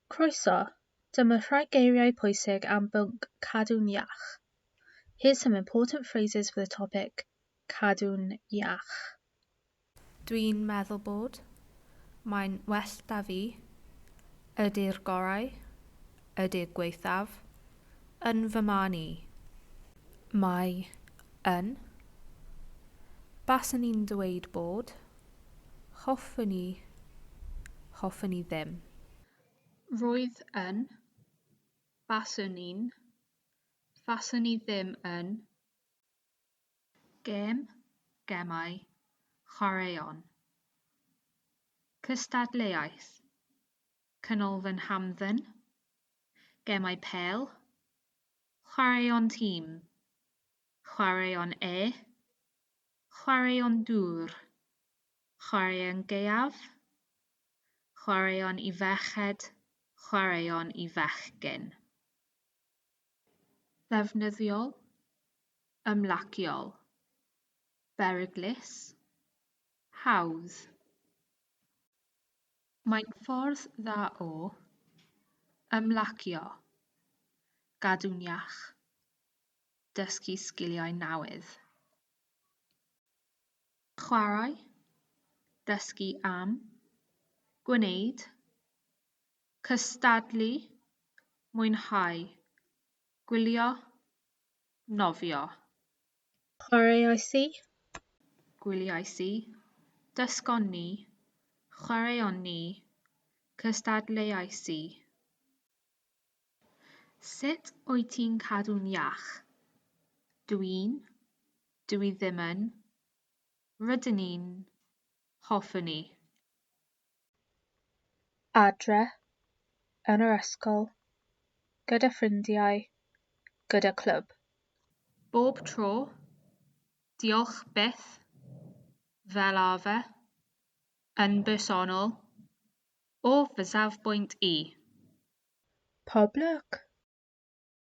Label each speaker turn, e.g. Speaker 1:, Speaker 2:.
Speaker 1: Croeso! Dyma rhai geiriau pwysig am bwnc cadw'n iach. Here's some important phrases for the topic cadw'n iach.
Speaker 2: Dwi'n meddwl bod. Mae'n well 'da fi. Ydy'r gorau. Ydy'r gwaethaf. Yn fy marn i. Mae yn. Baswn i'n dweud bod. Hoffwn i. Hoffwn i ddim.
Speaker 1: Roedd yn. Baswn i'n. Faswn i ddim yn. Gêm, gemau, chwaraeon. Cystadleuaeth. Canolfan hamdden. Gemau pêl. Chwaraeon tîm. Chwaraeon e. Chwaraeon dŵr. Chwaraeon gaeaf. Chwaraeon i ferched. Chwaraeon i fechgyn. Ddefnyddiol. Ymlaciol. Beryglus. Hawdd. Mae'n ffordd dda o ymlacio, gadw'n iach, dysgu sgiliau newydd. Chwarae, dysgu am, gwneud, cystadlu, mwynhau, gwylio, nofio. Chwaraeais i. Gwyliais i. Dysgon ni. Chwaraeon ni. Cystadleuais i. Sut wyt ti'n cadw'n iach? Dwi'n. Dw i ddim yn. Rydyn ni'n. Hoffwn i. Adre. Yn yr ysgol. Gyda ffrindiau. Gyda clwb.
Speaker 2: Bob tro. Diolch byth. Fel arfer. Yn bersonol. O fy safbwynt i.
Speaker 1: Pob lwc!